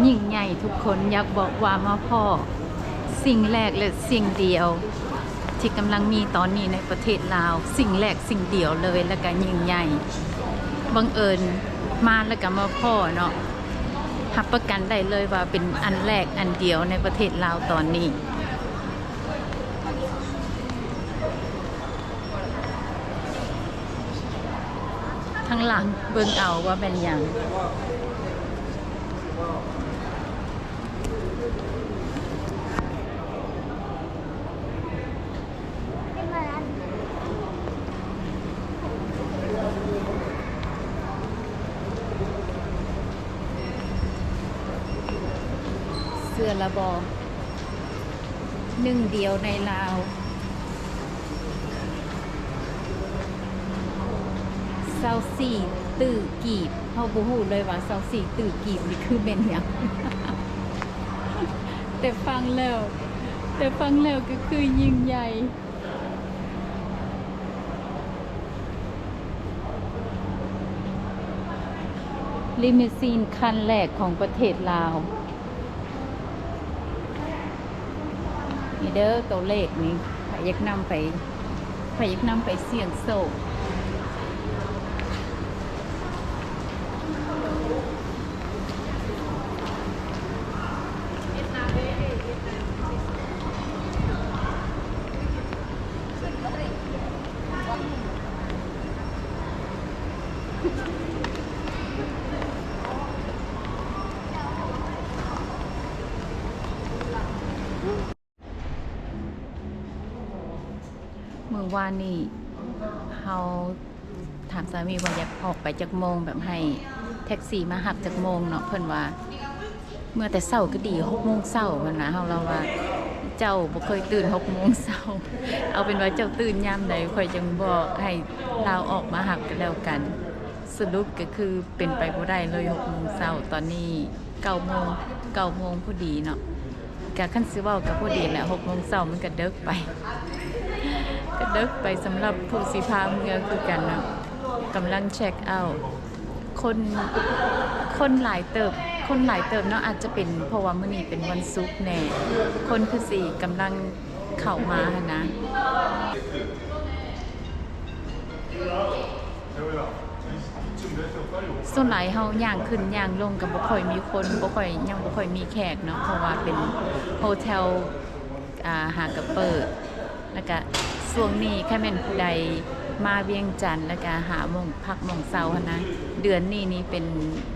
ຍິ່ງໃຫຍ່ທຸກຄົນ ຢາກບອກວ່າມາພໍ້ສິ່ງແລກ ແລະ ສິ່ງດຽວທີ່ກຳລັງມີຕອນນີ້ໃນປະເທດລາວ, ສິ່ງແລກສິ່ງດຽວເລີຍ ແລະ ກະຍິ່ງໃຫຍ່. ບັງເອີນມາແລ້ວກະມາພໍ້ເນາະ, ຮັບປະກັນໄດ້ເລີຍວ່າເປັນອັນແລກອັນດຽວໃນປະເທດລາວຕອນນີ້. ທາງຫຼັງເບິ່ງເອົາວ່າແມ່ນຫຍັງ. ເຊື່ອລະບໍ່? ໜຶ່ງດຽວໃນລາວ ຊາວສີ່ຕື້ກີບ. ເຮົາບໍ່ຮູ້ເລີຍວ່າຊາວສີ່ຕື້ກີບນີ້ຄືແມ່ນຫຍັງ ແຕ່ຟັງແລ້ວ ແຕ່ຟັງແລ້ວກໍຄືຍິ່ງໃຫຍ່. ລິມູຊີນຄັນແລກຂອງປະເທດລາວ. ນີ້ເດີ ຕົວເລກນີ້ ໃຜຢາກນຳໄປ ໃຜຢາກນຳໄປສ່ຽງໂຊກ. ມື້ວານນີ້ເຮົາຖາມສາມີວ່າຢາກອອກໄປຈັກໂມງ ແບບໃຫ້ແທັກຊີມາຮັບຈັກໂມງເນາະ, ເພິ່ນວ່າເມືອແຕ່ເຊົ້າກໍດີ ຫົກໂມງເຊົ້າ ເພິ່ນວ່າ. ເຮົາລາວວ່າ ເຈົ້າບໍ່ເຄີຍຕື່ນຫົກໂມງເຊົ້າ ເອົາເປັນວ່າເຈົ້າຕື່ນຍາມໃດ ຂ້ອຍຈຶ່ງບອກໃຫ້ລາວອອກມາຮັບກັນແລ້ວກັນ. ສະຫຼຸບກໍຄືເປັນໄປບໍ່ໄດ້ເລີຍ ຫົກໂມງເຊົ້າ. ຕອນນີ້ເກົ້າໂມງ ເກົ້າໂມງພໍດີເນາະ. ກະຄັນຊິເວົ້າກະພໍດີແຫຼະ ຫົກໂມງເຊົ້າມັນກະເດິກໄປ ກະເດິກໄປສຳລັບຜູ້ຊິພາເມືອຄືກັນເນາະ. ກຳລັງເຊັກເອົາ ຄົນ ຄົນຫຼາຍເຕີບ ຄົນຫຼາຍເຕີບເນາະ, ອາດຈະເປັນເພາະວ່າມື້ນີ້ເປັນວັນສຸກແດ່ ຄົນຄືຊິກຳລັງເຂົ້າມາຫັ້ນນະ. ສ່ວນຫຼາຍເຮົາຍ່າງຂຶ້ນຍ່າງລົງກໍບໍ່ຄ່ອຍມີຄົນ ບໍ່ຄ່ອຍ ຍັງບໍ່ຄ່ອຍມີແຂກເນາະ ເພາະວ່າເປັນໂຮເທວ ອ່າ ຫາກະເປີດ. ແລ້ວກະຊ່ວງນີ້ຄັນແມ່ນຜູ້ໃດມາວຽງຈັນ ແລ້ວກະຫາໝ່ອງພັກໝ່ອງເຊົາຫັ້ນນະ ເດືອນນີ້ນີ້ເປັນ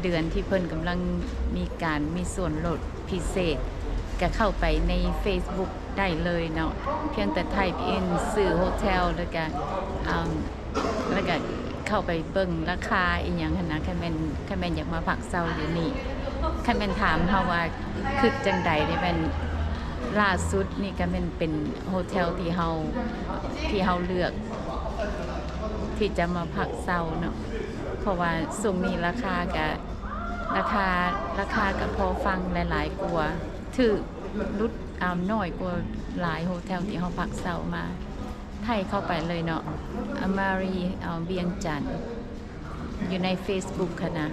ເດືອນທີ່ເພິ່ນກຳລັງມີການມີສ່ວນລົດພິເສດ ກະເຂົ້າໄປໃນເຟສບຸກ ໄດ້ເລີຍເນາະ ພຽງແຕ່ໄທເອັນຊື່ໂຮເທວ ແລ້ວກະ ອ່າ ແລ້ວກະເຂົ້າໄປເບິ່ງລາຄາອີ່ຫຍັງຫັ້ນນະ. ຄັນແມ່ນ ຄັນແມ່ນຢາກມາພັກເຊົາຢູ່ນີ້ ຄັນແມ່ນຖາມເຮົາວ່າຄິດຈັ່ງໃດນີ້ ແມ່ນລ່າສຸດນີ້ກະແມ່ນເປັນໂຮເທວທີ່ເຮົາ ທີ່ເຮົາເລືອກທີ່ຈະມາພັກເຊົາເນາະ ເພາະວ່າຊ່ວງນີ້ລາຄາກະ ລາຄາ ລາຄາກະພໍຟັງ ແລະ ຫຼາຍກວ່າ ຖືກ ຫຼຸດ ອ່າ ໜ້ອຍກວ່າຫຼາຍໂຮເທວທີ່ເຮົາພັກເຊົາມາ. ໄທເຂົ້າໄປເລີຍເນາະ ອາມາຣີ ອ່າ ວຽງຈັນ ຢູ່ໃນເຟສບຸກຫັ້ນນະ.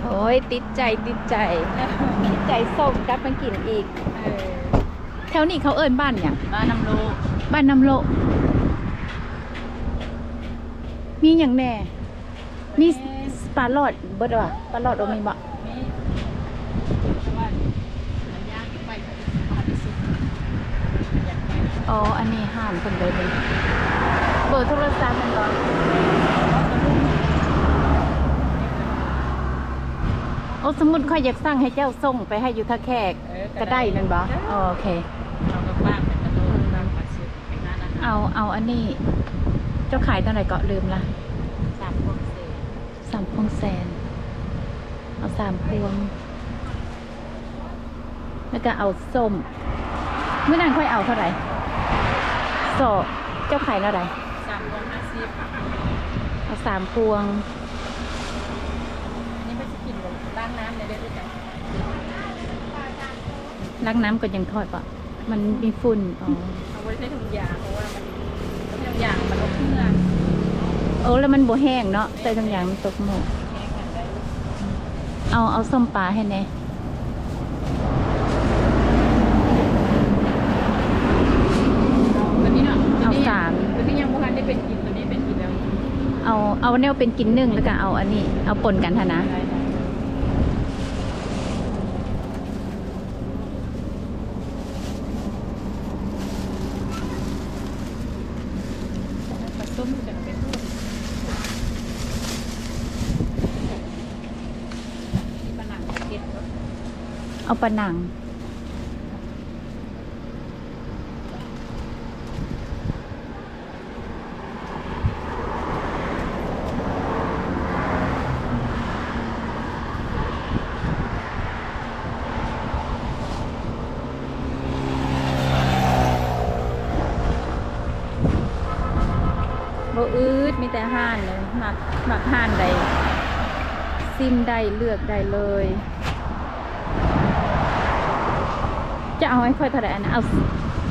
ໂອ້ຍ ຕິດໃຈ ຕິດໃຈ ຕິດໃຈ ສົ່ງກັບມາກິນອີກ. ເອີ ແຖວນີ້ເຂົາເອີ້ນບ້ານຫຍັງ? ບ້ານນ້ຳໂລະ ບ້ານນ້ຳໂລະ. ມີຫຍັງແດ່? ມີປາຫຼອດເບິດຫວາ? ປາຫຼອດບໍ່ມີບໍ? ມີ ແຕ່ວ່າມັນຍ່າງໄປ ອໍ ອັນນີ້ຮ້ານເພິ່ນເລີຍເດ. ເບີໂທລະສັບແມ່ນບໍ່? ໂອ້ ສົມມຸດຂ້ອຍຢາກສັ່ງໃຫ້ເຈົ້າສົ່ງໄປໃຫ້ຢູ່ທ່າແຂກ ເອີ ກໍໄດ້ແມ່ນບໍ່? ໂອເຄ ເອົາ ເອົາອັນນີ້ ເຈົ້າຂາຍເທົ່າໃດເກາະ? ລືມລະ. ສາມພວງແສນ ສາມພວງແສນ ເອົາສາມພວງ. ແລ້ວກໍເອົາສົ້ມ. ມື້ນັ້ນຂ້ອຍເອົາເທົ່າໃດ? ສອງ. ເຈົ້າຂາຍແນວໃດ? ສາມພວງຫ້າສິບ. ເອົາສາມພວງ. ອັນນີ້ໄປຊິກິນ ລ້າງນ້ຳໄດ້ເດີ້. ລ້າງນ້ຳກ່ອນຈັ່ງທອດບໍ? ມັນມີຝຸ່ນ. ອໍ ເຮົາບໍ່ໄດ້ໃສ່ຖົງຢາງ ເພາະວ່າມັນ ຖ້າໃສ່ຖົງຢາງມັນບໍ່ເໝືອງ. ໂອ້ ແລ້ວມັນບໍ່ແຫ້ງເນາະ ໃສ່ຖົງຢາງມັນຕົກໝູກ. ເອົາ ເອົາສົ້ມປາໃຫ້ແດ່. ເອົາສາມ. ຕົວນີ້ຍັງບໍ່ທັນໄດ້ເປັນກິນ ຕົວນີ້ເປັນກິນແລ້ວ. ເອົາ ເອົາແນວເປັນກິນໜຶ່ງ ແລ້ວກໍເອົາອັນນີ້ ເອົາປົນກັນຫັ້ນນະ. ໄດ້ ໄດ້. ປາສົ້ມກັນເປັນ ເອົາປາໜັງ. ບໍ່ອືດ ມີແຕ່ຮ້ານເລີຍ ມັກ ມັກຮ້ານໃດ ຊິມໄດ້ ເລືອກໄດ້ເລີຍ. ຈະເອົາໃຫ້ຂ້ອຍເທົ່າໃດ? ອັນ ເອົາ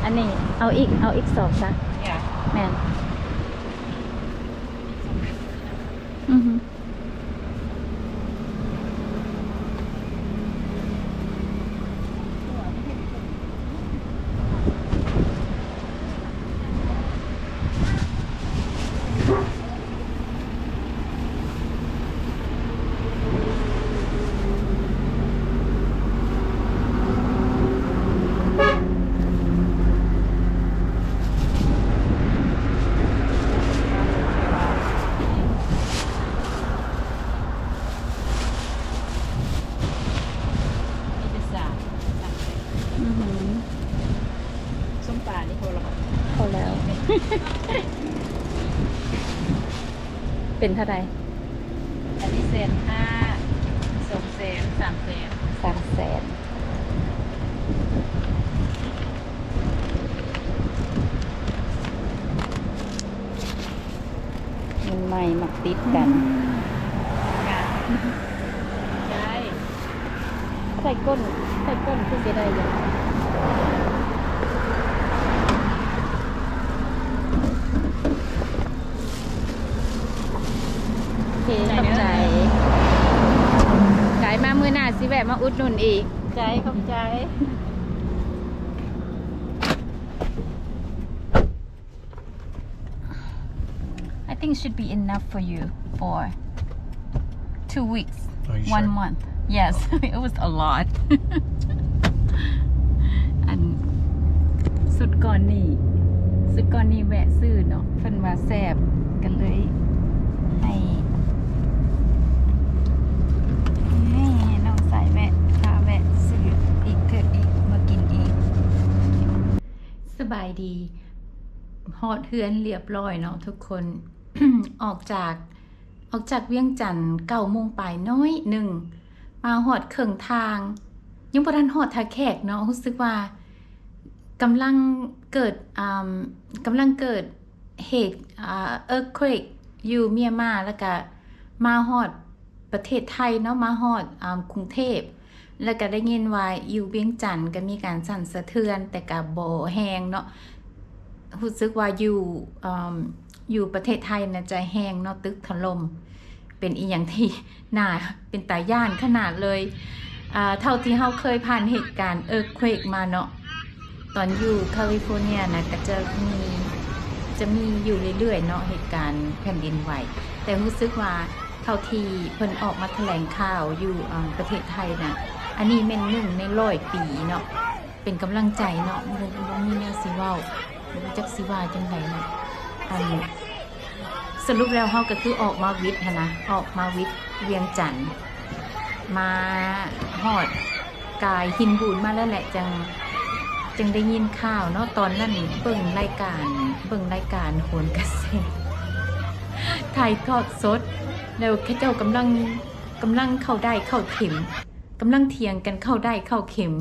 ອັນນີ້ ເອົາອີກ ເອົາອີກສອງຊະ. ແມ່ນ. ອື. ມີແຕ່ສາມ ສາມແສນ. ອືຫື ສົ້ມປານີ້ພໍແລ້ວ ພໍແລ້ວ. ເປັນເທົ່າໃດ? ອັນນີ້ແສນຫ້າ ສອງແສນ ສາມແສນ ສາມແສນ. ມັນໃໝ່ມັກຕິດກັນ. ໃສ່ກົ້ນ ໃສ່ກົ້ນຄືຊິໄດ້ຢູ່. ໂອເຄ ຂອບໃຈ. ກາຍມາມື້ໜ້າຊິແວະມາອຸດໜູນອີກ. ໃຈ ຂອບໃຈ. I think it should be enough for you for two weeks, one month. Yes, it was a lot. ອັນ ຊຸດກ່ອນນີ້ ຊຸດກ່ອນນີ້ແວະຊື້ເນາະ ເພິ່ນວ່າແຊບ ກໍເລີຍໃຫ້ ໃຫ້ ໃຫ້ນ້ອງສາຍແວະ ພາແວະຊື້ອີກເທື່ອອີກ ມາກິນອີກ. ສະບາຍດີ. ຮອດເຮືອນລຽບລ້ອຍເນາະທຸກຄົນ. ອອກຈາກ ອອກຈາກວຽງຈັນເກົ້າໂມງປາຍໜ້ອຍໜຶ່ງ ມາຮອດເຄິ່ງທາງ ຍັງບໍ່ທັນຮອດທ່າແຂກເນາະ. ຮູ້ສຶກວ່າກຳລັງເກີດ ອ່າ ກຳລັງເກີດເຫດ ອ່າ earthquake ຢູ່ມຽນມາ ແລ້ວກະມາຮອດ ປະເທດໄທເນາະ ມາຮອດ ອ່າ ກຸງເທບ ແລ້ວກະໄດ້ຍິນວ່າຢູ່ວຽງຈັນກະມີການສັ່ນສະເທືອນ ແຕ່ກະບໍ່ແຮງເນາະ. ຮູ້ສຶກວ່າຢູ່ ເອີ່ມ ຢູ່ປະເທດໄທນະຈະແຮງເນາະ ຕຶກຖະຫຼົ່ມ. ປັນອີ່ຫຍັງທີ່ໜ້າເປັນຕາຢ້ານຂະໜາດເລີຍ. ເອີ ເທົ່າທີ່ເຮົາເຄີຍຜ່ານເຫດການເອີເຄວກມາເນາະ ຕອນຢູ່ຄາລິຟໍເນຍນະ ກໍຈະມີ ຈະມີຢູ່ເລື້ອຍໆເນາະ ເຫດການແຜ່ນດິນໄຫວ. ແຕ່ຮູ້ສຶກວ່າເທົ່າທີ່ເພິ່ນອອກມາຖະແຫຼງຂ່າວຢູ່ ເອີ ປະເທດໄທນະ ອັນນີ້ແມ່ນໜຶ່ງໃນຮ້ອຍປີເນາະ. ເປັນກຳລັງໃຈເນາະ ບໍ່ ບໍ່ມີແນວຊິເວົ້າ ບໍ່ຮູ້ຈັກຊິວ່າຈັ່ງໃດເນາະ. ອັນ ສະຫຼຸບແລ້ວເຮົາກໍຄືອອກມາວິດຫັ້ນນະ ອອກມາວິດວຽງຈັນ ມາຮອດກາຍຫີນບູນມາແລ້ວແຫຼະ ຈັ່ງ ຈຶ່ງໄດ້ຍິນຂ່າວເນາະ. ຕອນນັ້ນເບິ່ງລາຍການ ເບິ່ງລາຍການໂຫນກະແສ ຖ່າຍທອດສົດ ແລ້ວເຂົາເຈົ້າກຳລັງ ກຳລັງເຂົ້າດ້າຍເຂົ້າເຂັມ ກຳລັງຖຽງກັນເຂົ້າດ້າຍເຂົ້າເຂັມ.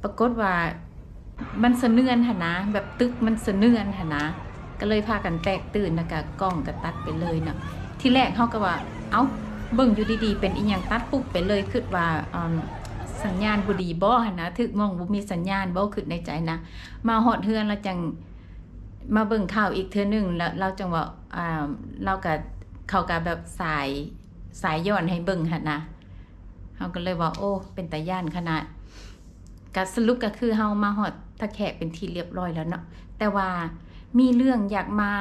ປາກົດວ່າມັນສະເໜືອນຫັ້ນນະ ແບບຕຶກມັນສະເໜືອນຫັ້ນນະ ກໍເລີຍພາກັນແຕກຕື່ນ ແລ້ວກໍກ້ອງກໍຕັດໄປເລີຍເນາະ. ທີແລກເຮົາກໍວ່າ ເອົ້າ ເບິ່ງຢູ່ດີໆ ເປັນອີ່ຫຍັງຕັດປຸບໄປເລີຍ ຄິດວ່າ ອາ ສັນຍານບໍ່ດີບໍ່ຫັ້ນນະ ຖືກໝ່ອງ ບໍ່ມີສັນຍານບໍ່ ຄິດໃນໃຈນະ. ມາຮອດເຮືອນແລ້ວຈັ່ງມາເບິ່ງຂ່າວອີກເທື່ອໜຶ່ງ ແລ້ວລາວຈັ່ງວ່າ ອາ ລາວກໍ ເຂົາກໍແບບສາຍ ສາຍຍ້ອນໃຫ້ເບິ່ງຫັ້ນນະ. ເຮົາກໍເລີຍວ່າ ໂອ້ ເປັນຕາຢ້ານຂະໜາດ. ກະສະຫຼຸບກໍຄືເຮົາມາຮອດທ່າແຂກເປັນທີ່ລຽບຮ້ອຍແລ້ວເນາະ. ແຕ່ວ່າມີເລື່ອງຢາກມາ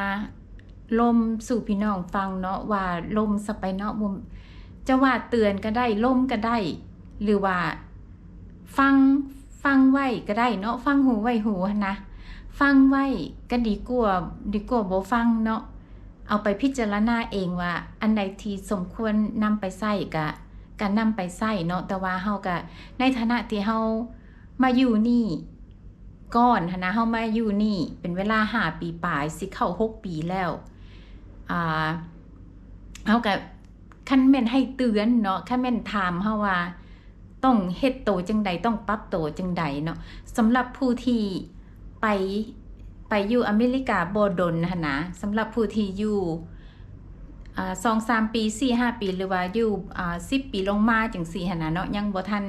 ລົມສູ່ພີ່ນ້ອງຟັງເນາະ ວ່າລົມຊະໄປເນາະ ບໍ່ ຈະວ່າເຕືອນກໍໄດ້ ລົມກໍໄດ້ ຫຼືວ່າຟັງ ຟັງໄວ້ກໍໄດ້ເນາະ ຟັງຫູໄວ້ຫູຫັ້ນນະ. ຟັງໄວ້ກໍດີກວ່າ ດີກວ່າບໍ່ຟັງເນາະ. ເອົາໄປພິຈາລະນາເອງວ່າ ອັນໃດທີ່ສົມຄວນນຳໄປໃຊ້ກະ ກະນຳໄປໃຊ້ເນາະ. ແຕ່ວ່າເຮົາກະ ໃນຖານະທີ່ເຮົາມາຢູ່ນີ້ກ່ອນຫັ້ນນະ ເຮົາມາຢູ່ນີ້ເປັນເວລາຫ້າປີປາຍ ຊິເຂົ້າຫົກປີແລ້ວ ອາ ເຮົາກະ ຄັນແມ່ນໃຫ້ເຕືອນເນາະ ຄັນແມ່ນຖາມເຮົາວ່າ ຕ້ອງເຮັດໂຕຈັ່ງໃດ ຕ້ອງປັບໂຕຈັ່ງໃດເນາະ. ສຳລັບຜູ້ທີ່ໄປ ໄປຢູ່ອາເມລິກາບໍ່ດົນຫັ້ນນະ ສຳລັບຜູ້ທີ່ຢູ່ ອາ ສອງສາມປີ ສີ່ຫ້າປີ ຫຼືວ່າຢູ່ ອາ ສິບປີລົງມາຈັ່ງຊີ້ຫັ້ນນະເນາະ ຍັງບໍ່ທັນ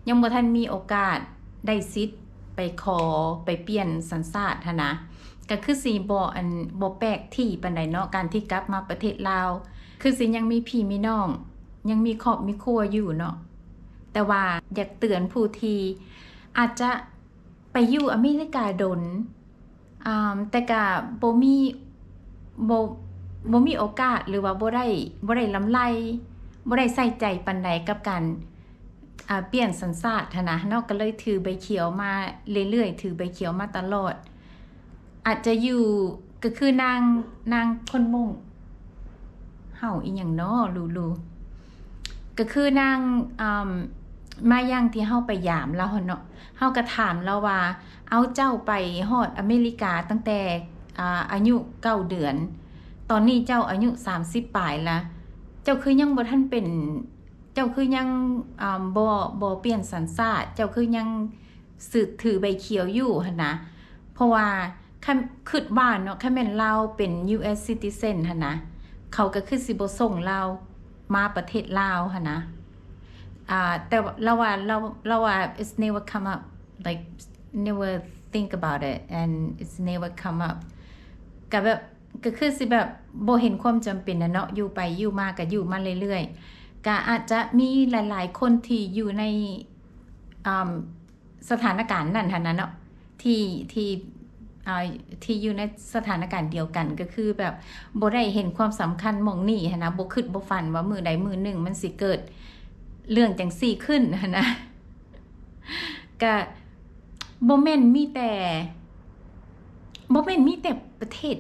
ຍັງບໍ່ທັນມີໂອກາດໄດ້ສິດໄປຂໍ ໄປປ່ຽນສັນຊາດຫັ້ນນະ ກໍຄືຊິບໍ່ ອັນ ບໍ່ແປກທີ່ປານໃດເນາະ ການທີ່ກັບມາປະເທດລາວ ຄືຊິຍັງມີພີ່ມີນ້ອງ ຍັງມີຄອບມີຄົວຢູ່ເນາະ. ແຕ່ວ່າຢາກເຕືອນຜູ້ທີ່ອາດຈະໄປຢູ່ອາເມລິກາດົນ ອາ ແຕ່ກະບໍ່ມີ ບໍ່ ບໍ່ມີໂອກາດ ຫຼືວ່າບໍ່ໄດ້ ບໍ່ໄດ້ລຳໄລ ບໍ່ໄດ້ໃສ່ໃຈປານໃດກັບການ ອາ ປ່ຽນສັນຊາດຫັ້ນນະເນາະ ກໍເລີຍຖືໃບຂຽວມາເລື້ອຍໆ ຖືໃບຂຽວມາຕະຫຼອດ. ອາດຈະຢູ່ ກໍຄືນາງ ນາງຄົນມົ້ງ ເຫົ່າອີ່ຫຍັງເນາະ ລູລູ ກໍຄືນາງ ອາ ມາຍັງທີ່ເຮົາໄປຢາມລາວຫັ້ນເນາະ ເຮົາກໍຖາມລາວວ່າ ເອົາ ເຈົ້າໄປຮອດອາເມລິກາຕັ້ງແຕ່ ອາ ອາຍຸເກົ້າເດືອນ ຕອນນີ້ເຈົ້າອາຍຸສາມສິບປາຍລະ ເຈົ້າຄືຍັງບໍ່ທັນເປັນ ເຈົ້າຄືຍັງ ອາ ບໍ່ ບໍ່ປ່ຽນສັນຊາດ ເຈົ້າຄືຍັງ ຖື ຖືໃບຂຽວຢູ່ຫັ້ນນະ ເພາະວ່າຄັນ ຄິດວ່າເນາະ ຄັນແມ່ນລາວເປັນ ຢູເອັສ citizen ຫັ້ນນະ ເຂົາກໍຄືຊິບໍ່ສົ່ງລາວມາປະເທດລາວຫັ້ນນະ. ອາ ແຕ່ລາວວ່າ ລາວ ລາວວ່າ it's never come up, like, never think about it and it's never come up ກໍແບບ ກໍຄືຊິແບບບໍ່ເຫັນຄວາມຈຳເປັນນະເນາະ ຢູ່ໄປຢູ່ມາກໍຢູ່ມາເລື້ອຍໆ. ກໍອາດຈະມີຫຼາຍໆຄົນທີ່ຢູ່ໃນ ອາ ສະຖານະການນັ້ນຫັ້ນນະເນາະ ທີ່ ທີ່ ອາ ທີ່ຢູ່ໃນສະຖານະການດຽວກັນ ກໍຄືແບບບໍ່ໄດ້ເຫັນຄວາມສຳຄັນໝ່ອງນີ້ຫັ້ນນະ ບໍ່ຄິດບໍ່ຝັນວ່າມື້ໃດມື້ໜຶ່ງມັນຊິເກີດເລື່ອງຈັ່ງຊີ້ຂຶ້ນຫັ້ນນະ. ກະບໍ່ແມ່ນມີແຕ່ ບໍ່ແມ່ນມີແຕ່ປະເທດ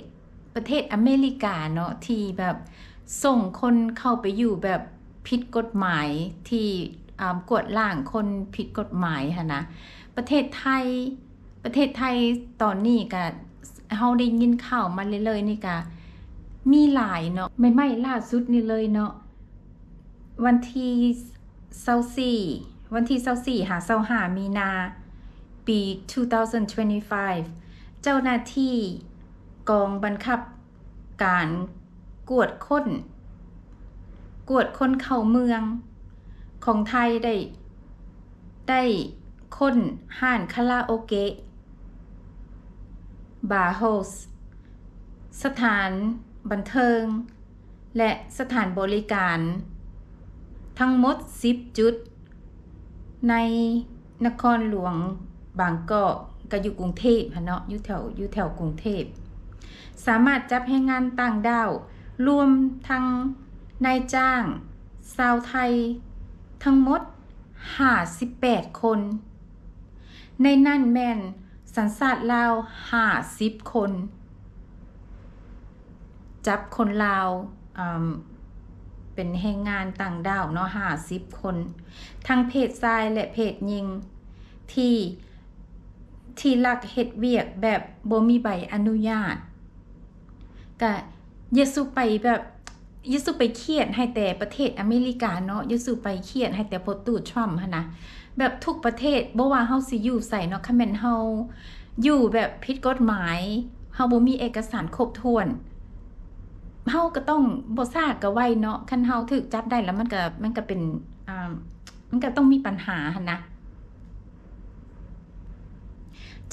ປະເທດອາເມລິກາເນາະ ທີ່ແບບສົ່ງຄົນເຂົ້າໄປຢູ່ແບບຜິດກົດໝາຍ ທີ່ ອາ ກວາດລ້າງຄົນຜິດກົດໝາຍຫັ້ນນະ. ປະເທດໄທ ປະເທດໄທຕອນນີ້ກະ ເຮົາໄດ້ຍິນຂ່າວມາເລື້ອຍໆນີ້ກະມີຫຼາຍເນາະ ໃໝ່ໆລ່າສຸດນີ້ເລີຍເນາະ ວັນທີ ຊາວສີ່ ວັນທີ ຊາວສີ່ ຫາ ຊາວຫ້າ ມີນາ ປີ two thousand twenty-five ເຈົ້າໜ້າທີ່ກອງບັງຄັບການກວດຄົ້ນ ກວດຄົນເຂົ້າເມືອງຂອງໄທໄດ້ ໄດ້ຄົ້ນຮ້ານຄາຣາໂອເກະ ບາໂຮສ ສະຖານບັນເທີງ ແລະ ສະຖານບໍລິການທັງໝົດສິບຈຸດ ໃນນະຄອນຫຼວງບາງກອກ ກໍຢູ່ກຸງເທບຫັ້ນເນາະ ຢູ່ແຖວ ຢູ່ແຖວກຸງເທບ ສາມາດຈັບແຮງງານຕ່າງດ້າວ ລວມທັງນາຍຈ້າງຊາວໄທ ທັງໝົດຫ້າສິບແປດຄົນ, ໃນນັ້ນແມ່ນສັນຊາດລາວຫ້າສິບຄົນ. ຈັບຄົນລາວ ເປັນແຮງງານຕ່າງດ້າວເນາະ ຫ້າສິບຄົນ ທັງເພດຊາຍ ແລະ ເພດຍິງ ທີ່ ທີ່ລັກເຮັດວຽກແບບບໍ່ມີໃບອະນຸຍາດ. ກະຢ່າສູ່ໄປແບບ ຢ່າສູ່ໄປຄຽດໃຫ້ແຕ່ປະເທດອາເມລິກາເນາະ ຢ່າສູ່ໄປຄຽດໃຫ້ແຕ່ພໍ່ຕູ້ທຣຳຫັ້ນນະ ແບບທຸກປະເທດ ບໍ່ວ່າເຮົາຊິຢູ່ໃສເນາະ ຄັນແມ່ນເຮົາຢູ່ແບບຜິດກົດໝາຍ ເຮົາບໍ່ມີເອກະສານຄົບຖ້ວນ ເຮົາກໍຕ້ອງບໍ່ຊ້າກໍໄວເນາະ ຄັນເຮົາຖືກຈັບໄດ້ແລ້ວ ມັນກໍ ມັນກໍເປັນ ອ່າ ມັນກໍຕ້ອງມີບັນຫາຫັ້ນນະ.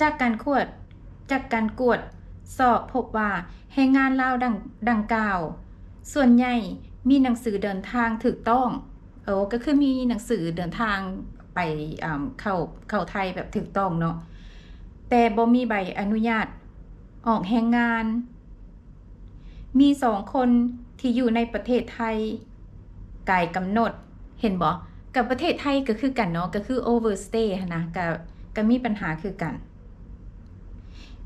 ຈາກການກວດ ຈາກການກວດສອບພົບວ່າ ແຮງງານລາວດັ່ງ ດັ່ງກ່າວ ສ່ວນໃຫຍ່ມີໜັງສືເດີນທາງຖືກຕ້ອງ ເອີ ກໍຄືມີໜັງສືເດີນທາງໄປ ເຂົ້າ ເຂົ້າໄທແບບຖືກຕ້ອງເນາະ ແຕ່ບໍ່ມີໃບອະນຸຍາດອອກແຮງງານ. ມີສອງຄົນທີ່ຢູ່ໃນປະເທດໄທກາຍກຳນົດ ເຫັນບໍ່? ກັບປະເທດໄທກໍຄືກັນເນາະ ກໍຄື overstay ຫັ້ນນະ ກໍ ກໍມີບັນຫາຄືກັນ.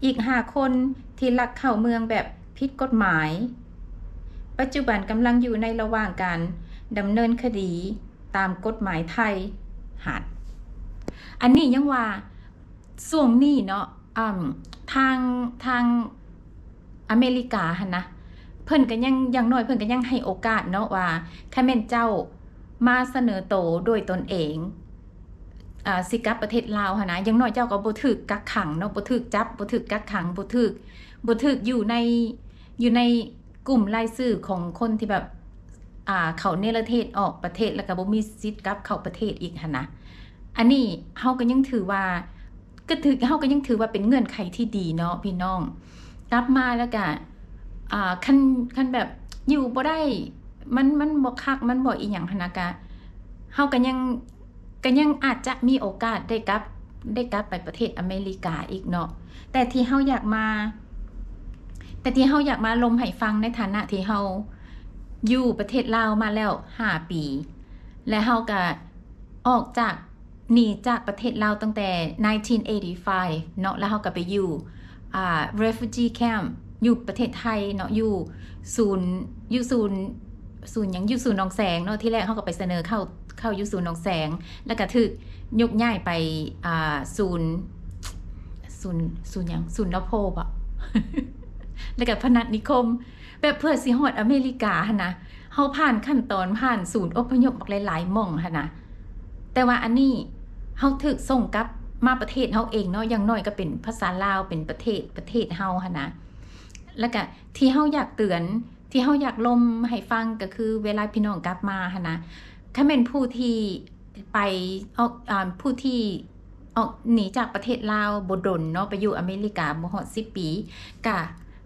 ອີກຫ້າຄົນທີ່ລັກເຂົ້າເມືອງແບບຜິດກົດໝາຍ ປັດຈຸບັນກຳລັງຢູ່ໃນລະຫວ່າງການດຳເນີນຄະດີຕາມກົດໝາຍໄທຫັ້ນ. ອັນນີ້ຍັງວ່າ ຊ່ວງນີ້ເນາະ ອ່າ ທາງ ທາງອາເມລິກາຫັ້ນນະ ເພິ່ນກໍຍັງ ຢ່າງໜ້ອຍເພິ່ນກໍຍັງໃຫ້ໂອກາດເນາະ ວ່າຄັນແມ່ນເຈົ້າມາສະເໜີໂຕໂດຍຕົນເອງ ອ່າ ຊິກັບປະເທດລາວຫັ້ນນະ ຢ່າງໜ້ອຍເຈົ້າກໍບໍ່ຖືກກັກຂັງເນາະ ບໍ່ຖືກຈັບ ບໍ່ຖືກກັກຂັງ ບໍ່ຖືກ ບໍ່ຖືກຢູ່ໃນ ຢູ່ໃນກຸ່ມລາຍຊື່ຂອງຄົນທີ່ແບບ ອ່າ ເຂົາເນລະເທດອອກປະເທດ ແລ້ວກໍບໍ່ມີສິດກັບເຂົ້າປະເທດອີກຫັ້ນນະ. ອັນນີ້ເຮົາກໍຍັງຖືວ່າ ກໍຖື ເຮົາກໍຍັງຖືວ່າເປັນເງື່ອນໄຂທີ່ດີເນາະພີ່ນ້ອງ ກັບມາແລ້ວກະ ອ່າ ຄັນ ຄັນແບບຢູ່ບໍ່ໄດ້ ມັນ ມັນບໍ່ຄັກ ມັນບໍ່ອີ່ຫຍັງຫັ້ນນະ ກະ ເຮົາກໍຍັງ ກໍຍັງອາດຈະມີໂອກາດໄດ້ກັບ ໄດ້ກັບໄປປະເທດອາເມລິກາອີກເນາະ ແຕ່ທີ່ເຮົາຢາກມາ ແຕ່ທີ່ເຮົາຢາກມາລົມໃຫ້ຟັງ ໃນຖານະທີ່ເຮົາຢູ່ປະເທດລາວມາແລ້ວຫ້າປີ ແລະ ເຮົາກະອອກຈາກ ໜີຈາກປະເທດລາວຕັ້ງແຕ່ nineteen eighty-five ເນາະ ແລ້ວເຮົາກໍໄປຢູ່ ອ່າ refugee camp ຢູ່ປະເທດໄທເນາະ ຢູ່ສູນ ຢູ່ສູນ ສູນຫຍັງ ຢູ່ສູນໜອງແສງເນາະ ທີແລກເຮົາກໍໄປສະເໜີເຂົ້າ ເຂົ້າຢູ່ສູນໜອງແສງ ແລ້ວກໍຖືກຍົກຍ້າຍໄປ ອ່າ ສູນ ສູນ ສູນຫຍັງ ສູນນະໂພບໍ ແລ້ວກໍພະນັດນິຄົມ ແບບເພື່ອຊິຮອດອາເມລິກາຫັ້ນນະ ເຮົາຜ່ານຂັ້ນຕອນ ຜ່ານສູນອົບພະຍົບບັກຫຼາຍໆໝ່ອງຫັ້ນນະ ແຕ່ວ່າອັນນີ້ເຮົາຖືກສົ່ງກັບມາປະເທດເຮົາເອງເນາະ ຢ່າງໜ້ອຍກໍເປັນພາສາລາວ ເປັນປະເທດ ປະເທດເຮົາຫັ້ນນະ ແລ້ວກະທີ່ເຮົາຢາກເຕືອນ ທີ່ເຮົາຢາກລົມໃຫ້ຟັງກໍຄືເວລາພີ່ນ້ອງກັບມາຫັ້ນນະ ຄັນແມ່ນຜູ້ທີ່ໄປ ອອກ ອ່າ ຜູ້ທີ່ ອອກໜີຈາກປະເທດລາວບໍ່ດົນເນາະ ໄປຢູ່ອາເມລິກາບໍ່ຮອດສິບປີ ກະ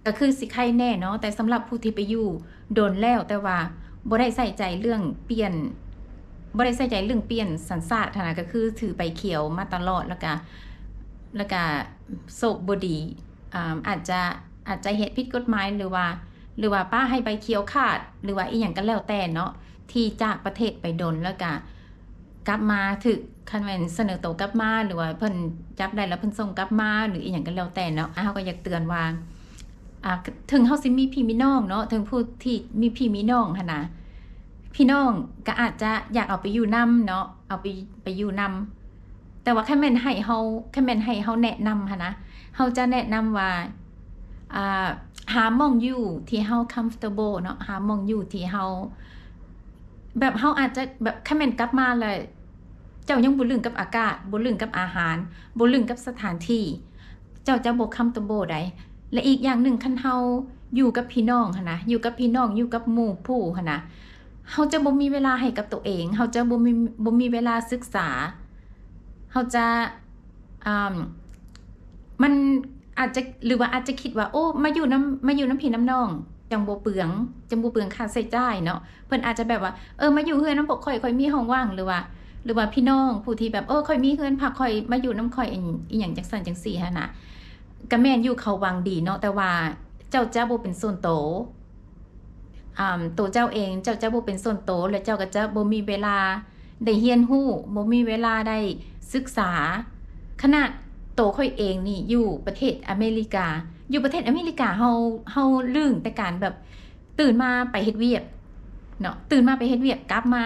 ກະຄືຊິໄຄແນ່ເນາະ ແຕ່ສຳລັບຜູ້ທີ່ໄປຢູ່ດົນແລ້ວ ແຕ່ວ່າບໍ່ໄດ້ໃສ່ໃຈເລື່ອງປ່ຽນ ບໍ່ໄດ້ໃສ່ໃຈເລື່ອງປ່ຽນສັນຊາດຫັ້ນນະ ກະຄືຖືໃບຂຽວມາຕະຫຼອດ ແລ້ວກະ ແລ້ວກະໂຊກບໍ່ດີ ອາ ອາດຈະ ອາດຈະເຮັດຜິດກົດໝາຍ ຫຼືວ່າ ຫຼືວ່າປະໃຫ້ໃບຂຽວຂາດ ຫຼືວ່າອີ່ຫຍັງກໍແລ້ວແຕ່ເນາະ ທີ່ຈາກປະເທດໄປດົນ ແລ້ວກະ ກັບມາຖືກ ຄັນແມ່ນສະເໜີໂຕກັບມາ ຫຼືວ່າເພິ່ນຈັບໄດ້ແລ້ວເພິ່ນສົ່ງກັບມາ ຫຼືອີ່ຫຍັງກໍແລ້ວແຕ່ເນາະ ເຮົາກໍຢາກເຕືອນວ່າ ອ່າ ເຖິງເຮົາຊິມີພີ່ມີນ້ອງເນາະ ເຖິງຜູ້ທີ່ມີພີ່ມີນ້ອງຫັ້ນນະ ພີ່ນ້ອງກໍອາດຈະຢາກເອົາໄປຢູ່ນຳເນາະ ເອົາໄປ ໄປຢູ່ນຳ ແຕ່ວ່າຄັນແມ່ນໃຫ້ເຮົາ ຄັນແມ່ນໃຫ້ເຮົາແນະນຳຫັ້ນນະ ເຮົາຈະແນະນຳວ່າ ອ່າ ຫາໝ່ອງຢູ່ທີ່ເຮົາ comfortable ເນາະ ຫາໝ່ອງຢູ່ທີ່ເຮົາ ແບບເຮົາອາດຈະແບບ ຄັນແມ່ນກັບມາແລ້ວ ເຈົ້າຍັງບໍ່ລຶ້ງກັບອາກາດ ບໍ່ລຶ້ງກັບອາຫານ ບໍ່ລຶ້ງກັບສະຖານທີ່ ເຈົ້າຈະບໍ່ comfortable ໃດ ແລະ ອີກຢ່າງໜຶ່ງ ຄັນເຮົາຢູ່ກັບພີ່ນ້ອງຫັ້ນນະ ຢູ່ກັບພີ່ນ້ອງ ຢູ່ກັບໝູ່ຜູ້ຫັ້ນນະ ເຮົາຈະບໍ່ມີເວລາໃຫ້ກັບໂຕເອງ ເຮົາຈະບໍ່ມີ ບໍ່ມີເວລາສຶກສາ ເຮົາຈະ ອ່າ ມັນອາດຈະ ຫຼືວ່າອາດຈະຄິດວ່າ ໂອ້ ມາຢູ່ນຳ ມາຢູ່ນຳພີ່ນຳນ້ອງ ຈັ່ງບໍ່ເປືອງ ຈັ່ງບໍ່ເປືອງຄ່າໃຊ້ຈ່າຍເນາະ. ເພິ່ນອາດຈະແບບວ່າ ເອີ ມາຢູ່ເຮືອນນຳພວກຂ້ອຍ ຂ້ອຍມີຫ້ອງວ່າງ ຫຼືວ່າ ຫຼືວ່າພີ່ນ້ອງຜູ້ທີ່ແບບ ເອີ ຂ້ອຍມີເຮືອນພັກ ຂ້ອຍມາຢູ່ນຳຂ້ອຍ ອີ່ ອີ່ຫຍັງຈັ່ງຊັ້ນຈັ່ງຊີ້ຫັ້ນນະ. ກະແມ່ນຢູ່ ເຂົາຫວັງດີເນາະ ແຕ່ວ່າເຈົ້າຈະບໍ່ເປັນສ່ວນໂຕ ອາ ໂຕເຈົ້າເອງ ເຈົ້າຈະບໍ່ເປັນສ່ວນໂຕ ແລະ ເຈົ້າກໍຈະບໍ່ມີເວລາໄດ້ຮຽນຮູ້ ບໍ່ມີເວລາໄດ້ສຶກສາ. ຂະໜາດໂຕຂ້ອຍເອງນີ້ ຢູ່ປະເທດອາເມລິກາ ຢູ່ປະເທດອາເມລິກາ ເຮົາ ເຮົາລຶ້ງແຕ່ການແບບ ຕື່ນມາໄປເຮັດວຽກເນາະ ຕື່ນມາໄປເຮັດວຽກ ກັບມາ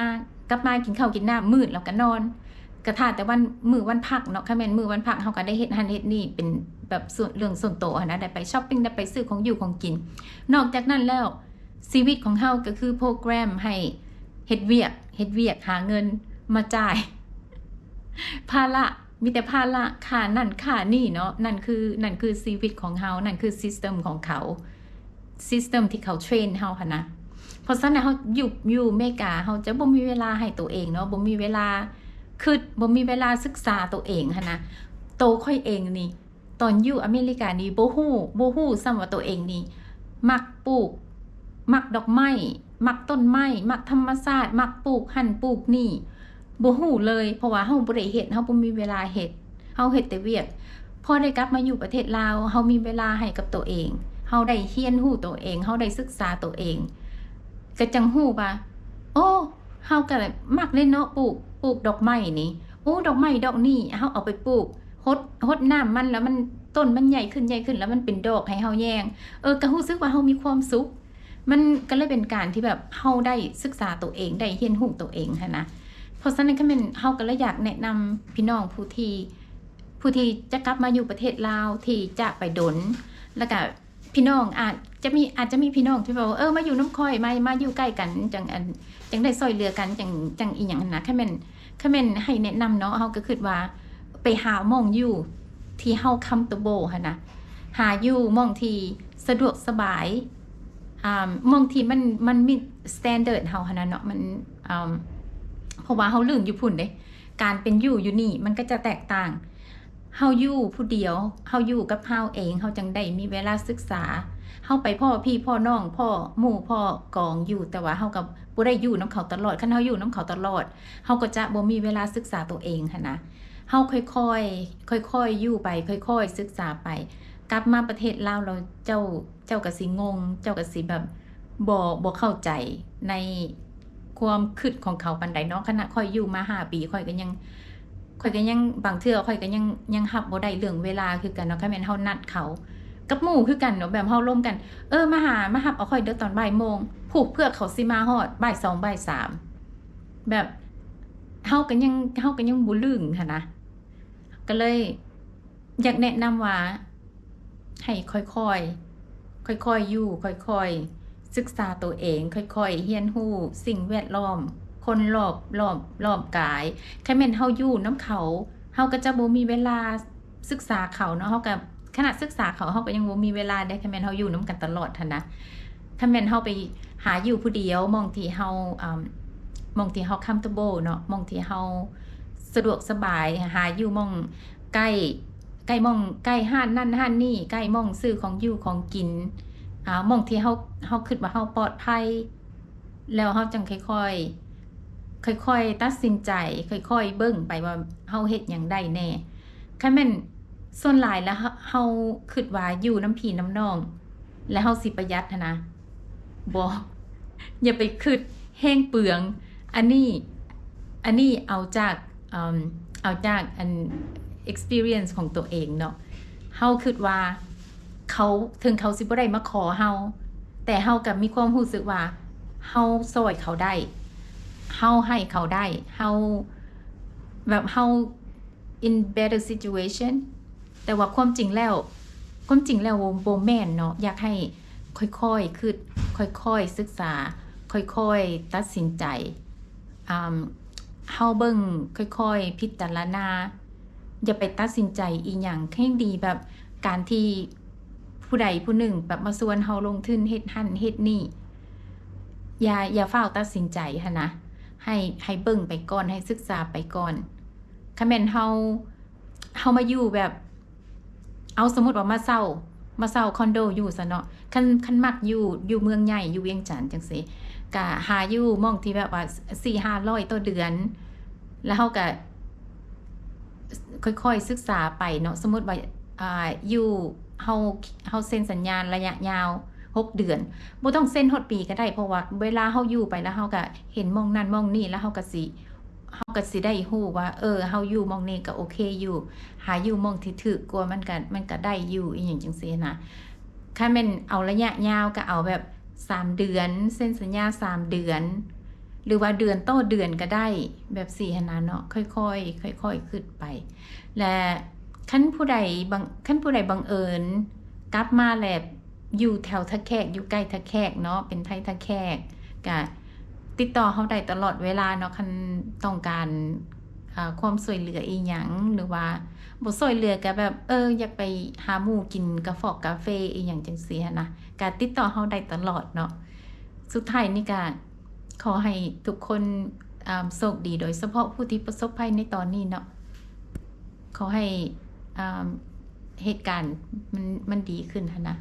ກັບມາກິນເຂົ້າກິນນ້ຳ ມືດແລ້ວກໍນອນ ກະຖ້າແຕ່ວັນ ມື້ວັນພັກເນາະ. ຄັນແມ່ນມື້ວັນພັກ ເຮົາກໍໄດ້ເຮັດຫັ້ນເຮັດນີ້ ເປັນແບບສ່ວນ ເລື່ອງສ່ວນໂຕຫັ້ນນະ ໄດ້ໄປຊັອບປິງ ໄດ້ໄປຊື້ຂອງຢູ່ຂອງກິນ. ນອກຈາກນັ້ນແລ້ວ ຊີວິດຂອງເຮົາກໍຄືໂປຣແກຣມໃຫ້ເຮັດວຽກ ເຮັດວຽກ ຫາເງິນມາຈ່າຍ ພາລະ ມີແຕ່ພາລະ ຄ່ານັ້ນຄ່ານີ້ເນາະ. ນັ້ນຄື ນັ້ນຄືຊີວິດຂອງເຮົາ ນັ້ນຄືຊິສເຕັມຂອງເຂົາ ຊິສເຕັມທີ່ເຂົາເທຣນເຮົາຫັ້ນນະ. ເພາະສະນັ້ນ ເຮົາຢູ່ ຢູ່ເມກາ ເຮົາຈະບໍ່ມີເວລາໃຫ້ໂຕເອງເນາະ ບໍ່ມີເວລາຄິດ ບໍ່ມີເວລາສຶກສາໂຕເອງຫັ້ນນະ. ໂຕຂ້ອຍເອງນີ້ ຕອນຢູ່ອາເມລິການີ້ ບໍ່ຮູ້ ບໍ່ຮູ້ຊ້ຳວ່າໂຕເອງນີ້ມັກປູກ ມັກດອກໄມ້ ມັກຕົ້ນໄມ້ ມັກທຳມະຊາດ ມັກປູກຫັ້ນປູກນີ້ ບໍ່ຮູ້ເລີຍ ເພາະວ່າເຮົາບໍ່ໄດ້ເຮັດ ເຮົາບໍ່ມີເວລາເຮັດ ເຮົາເຮັດແຕ່ວຽກ. ພໍໄດ້ກັບມາຢູ່ປະເທດລາວ ເຮົາມີເວລາໃຫ້ກັບໂຕເອງ ເຮົາໄດ້ຮຽນຮູ້ໂຕເອງ ເຮົາໄດ້ສຶກສາໂຕເອງ ກະຈັ່ງຮູ້ວ່າ ໂອ້ ເຮົາກະມັກເດ້ເນາະ ປູກ ປູກດອກໄມ້ນີ້ ໂອ້ ດອກໄມ້ດອກນີ້ ເຮົາເອົາໄປປູກ ຫົດ ຫົດນ້ຳມັນ ແລ້ວມັນ ຕົ້ນມັນໃຫຍ່ຂຶ້ນ ໃຫຍ່ຂຶ້ນ ແລ້ວມັນເປັນດອກໃຫ້ເຮົາແຍງ ເອີ ກະຮູ້ສຶກວ່າເຮົາມີຄວາມສຸກ. ມັນກໍເລີຍເປັນການທີ່ແບບເຮົາໄດ້ສຶກສາໂຕເອງ ໄດ້ຮຽນຮູ້ໂຕເອງຫັ້ນນະ. ເພາະສະນັ້ນ ຄັນແມ່ນ ເຮົາກໍເລີຍຢາກແນະນຳພີ່ນ້ອງຜູ້ທີ່ ຜູ້ທີ່ຈະກັບມາຢູ່ປະເທດລາວ ທີ່ຈະໄປດົນ ແລ້ວກະພີ່ນ້ອງອາດຈະມີ ອາດຈະມີພີ່ນ້ອງທີ່ແບບວ່າ ເອີ ມາຢູ່ນຳຂ້ອຍ ມາ ມາຢູ່ໃກ້ກັນ ຈັ່ງ ອັນ ຈັ່ງໄດ້ຊ່ອຍເຫຼືອກັນ ຈັ່ງ ຈັ່ງອີ່ຫຍັງຫັ້ນນະ. ຄັນແມ່ນ ຄັນແມ່ນໃຫ້ແນະນຳເນາະ ເຮົາກໍຄິດວ່າໄປຫາໝ່ອງຢູ່ທີ່ເຮົາຄຳເຕີເບິ້ນຫັ້ນນະ ຫາຢູ່ໝ່ອງທີ່ສະດວກສະບາຍ ອ່າ ໝ່ອງທີ່ມັນ ມັນມີດສະແຕນເດີດເຮົາຫັ້ນນະເນາະ ມັນ ອ່າ ເພາະວ່າເຮົາລຶ້ງຢູ່ພຸ້ນເດ້ ການເປັນຢູ່ຢູ່ນີ້ມັນກໍຈະແຕກຕ່າງ. ເຮົາຢູ່ຜູ້ດຽວ ເຮົາຢູ່ກັບເຮົາເອງ ເຮົາຈັ່ງໄດ້ມີເວລາສຶກສາ ເຮົາໄປພໍ້ພີ່ພໍ້ນ້ອງ ພໍ້ໝູ່ພໍ້ກອງຢູ່ ແຕ່ວ່າເຮົາກໍບໍ່ໄດ້ຢູ່ນຳເຂົາຕະຫຼອດ. ຄັນເຮົາຢູ່ນຳເຂົາຕະຫຼອດ ເຮົາກໍຈະບໍ່ມີເວລາສຶກສາໂຕເອງຫັ້ນນະ. ເຮົາຄ່ອຍໆ ຄ່ອຍໆຢູ່ໄປ ຄ່ອຍໆສຶກສາໄປ ກັບມາປະເທດລາວແລ້ວ ເຈົ້າ ເຈົ້າກໍຊິງົງ ເຈົ້າກໍຊິແບບບໍ່ ບໍ່ເຂົ້າໃຈໃນຄວາມຄິດຂອງເຂົາປານໃດເນາະ. ຂະໜາດຂ້ອຍຢູ່ມາຫ້າປີ ຂ້ອຍກໍຍັງ ຂ້ອຍກໍຍັງ ບາງເທື່ອຂ້ອຍກໍຍັງ ຍັງຮັບບໍ່ໄດ້ເລື່ອງເວລາຄືກັນເນາະ. ຄັນແມ່ນເຮົານັດເຂົາກັບໝູ່ຄືກັນເນາະ ແບບເຮົາລົມກັນ ເອີ ມາຫາ ມາຮັບເອົາຂ້ອຍເດີຕອນບ່າຍໂມງ ຜູ້ເພື່ອເຂົາຊິມາຮອດບ່າຍສອງ ບ່າຍສາມ ແບບເຮົາກໍຍັງ ເຮົາກໍຍັງບໍ່ລຶ້ງຫັ້ນນະ. ກໍເລີຍຢາກແນະນຳວ່າໃຫ້ຄ່ອຍໆ ຄ່ອຍໆຢູ່ ຄ່ອຍໆສຶກສາໂຕເອງ ຄ່ອຍໆຮຽນຮູ້ສິ່ງແວດລ້ອມ ຄົນລອບ ລອບ ລອບກາຍ. ຄັນແມ່ນເຮົາຢູ່ນຳເຂົາ ເຮົາກໍຈະບໍ່ມີເວລາສຶກສາເຂົາເນາະ ເຮົາກໍ ຂະໜາດສຶກສາເຂົາ ເຮົາກໍຍັງບໍ່ມີເວລາເດ້ ຄັນແມ່ນເຮົາຢູ່ນຳກັນຕະຫຼອດຫັ້ນນະ. ຄັນແມ່ນເຮົາໄປຫາຢູ່ຜູ້ດຽວ ໝ່ອງທີ່ເຮົາ ອ່າ ໝ່ອງທີ່ເຮົາຄຳເຕີເບິ້ນເນາະ ໝ່ອງທີ່ເຮົາສະດວກສະບາຍ ຫາຢູ່ໝ່ອງໃກ້ ໃກ້ໝ່ອງ ໃກ້ຮ້ານນັ້ນຮ້ານນີ້ ໃກ້ໝ່ອງຊື້ຂອງຢູ່ຂອງກິນ ອ່າ ໝ່ອງທີ່ເຮົາ ເຮົາຄິດວ່າເຮົາປອດໄພ ແລ້ວເຮົາຈັ່ງຄ່ອຍໆ ຄ່ອຍໆຕັດສິນໃຈ ຄ່ອຍໆເບິ່ງໄປວ່າເຮົາເຮັດຫຍັງໄດ້ແດ່. ຄັນແມ່ນສ່ວນຫຼາຍແລ້ວ ເຮົາ ເຮົາຄິດວ່າຢູ່ນຳພີ່ນຳນ້ອງ ແລ້ວເຮົາຊິປະຢັດຫັ້ນນະ ບໍ່ ຢ່າໄປຄິດແຮງເປືອງ. ອັນນີ້ ອັນນີ້ເອົາຈາກ ເອີ່ມ ເອົາຈາກອັນ experience ຂອງຕົວເອງເນາະ. ເຮົາຄິດວ່າເຂົາ ເຖິງເຂົາຊິບໍ່ໄດ້ມາຂໍເຮົາ ແຕ່ເຮົາກໍມີຄວາມຮູ້ສຶກວ່າເຮົາຊ່ອຍເຂົາໄດ້ ເຮົາໃຫ້ເຂົາໄດ້ ເຮົາ ແບບເຮົາ in better situation. ແຕ່ວ່າຄວາມຈິງແລ້ວ ຄວາມຈິງແລ້ວບໍ່ ບໍ່ແມ່ນເນາະ. ຢາກໃຫ້ຄ່ອຍໆຄິດ ຄ່ອຍໆສຶກສາ ຄ່ອຍໆຕັດສິນໃຈ ອ່າ ເຮົາເບິ່ງ ຄ່ອຍໆພິຈາລະນາ ຢ່າໄປຕັດສິນໃຈອີ່ຫຍັງ. ແຮ່ງດີແບບການທີ່ຜູ້ໃດຜູ້ໜຶ່ງແບບມາຊວນເຮົາລົງທຶນເຮັດຫັ້ນເຮັດນີ້ ຢ່າ ຢ່າຟ້າວຕັດສິນໃຈຫັ້ນນະ ໃຫ້ ໃຫ້ເບິ່ງໄປກ່ອນ ໃຫ້ສຶກສາໄປກ່ອນ. ຄັນແມ່ນເຮົາ ເຮົາມາຢູ່ແບບ ເອົາ ສົມມຸດວ່າມາເຊົ່າ ມາເຊົ່າຄອນໂດຢູ່ຊະເນາະ. ຄັນ ຄັນມັກຢູ່ ຢູ່ເມືອງໃຫຍ່ ຢູ່ວຽງຈັນຈັ່ງຊີ້ ກະຫາຢູ່ໝ່ອງທີ່ແບບວ່າສີ່ຫ້າຮ້ອຍຕໍ່ເດືອນ ແລ້ວເຮົາກະຄ່ອຍໆສຶກສາໄປເນາະ. ສົມມຸດວ່າ ອ່າ ຢູ່ ເຮົາ ເຮົາເຊັນສັນຍາໄລຍະຍາວຫົກເດືອນ ບໍ່ຕ້ອງເຊັນຮອດປີກະໄດ້ ເພາະວ່າເວລາເຮົາຢູ່ໄປແລ້ວ ເຮົາກະເຫັນໝ່ອງນັ້ນໝ່ອງນີ້ ແລ້ວເຮົາກະຊິ ເຮົາກະຊິໄດ້ຮູ້ວ່າ ເອີ ເຮົາຢູ່ໝ່ອງນີ້ກະໂອເຄຢູ່ ຫາຢູ່ໝ່ອງທີ່ຖືກກວ່າ ມັນກະ ມັນກະໄດ້ຢູ່ ອີ່ຫຍັງຈັ່ງຊີ້ນະ. ຄັນແມ່ນເອົາໄລຍະຍາວກະເອົາແບບສາມເດືອນ ເຊັນສັນຍາສາມເດືອນ ຫຼືວ່າເດືອນຕໍ່ເດືອນກະໄດ້ ແບບຊີ້ຫັ້ນນະເນາະ. ຄ່ອຍໆ ຄ່ອຍໆຄຶດໄປ ແລະ ຄັນຜູ້ໃດບັງ ຄັນຜູ້ໃດບັງເອີນກັບມາແລ້ວ ຢູ່ແຖວທ່າແຂກ ຢູ່ໃກ້ທ່າແຂກເນາະ ເປັນໄທທ່າແຂກ ກະຕິດຕໍ່ເຮົາໄດ້ຕະຫຼອດເວລາເນາະ. ຄັນຕ້ອງການ ອ່າ ຄວາມຊ່ວຍເຫຼືອອີ່ຫຍັງ ຫຼືວ່າບໍ່ຊ່ວຍເຫຼືອກະແບບ ເອີ ຢາກໄປຫາໝູ່ກິນກາຟອກກາເຟອີ່ຫຍັງຈັ່ງຊີ້ຫັ້ນນະ ກະຕິດຕໍ່ເຮົາໄດ້ຕະຫຼອດເນາະ. ສຸດທ້າຍນີ້ກະຂໍໃຫ້ທຸກຄົນ ອ່າ ໂຊກດີ ໂດຍສະເພາະຜູ້ທີ່ປະສົບໄພໃນຕອນນີ້ເນາະ ຂໍໃຫ້ ອ່າ ເຫດການມັນ ມັນດີຂຶ້ນຫັ້ນນະ.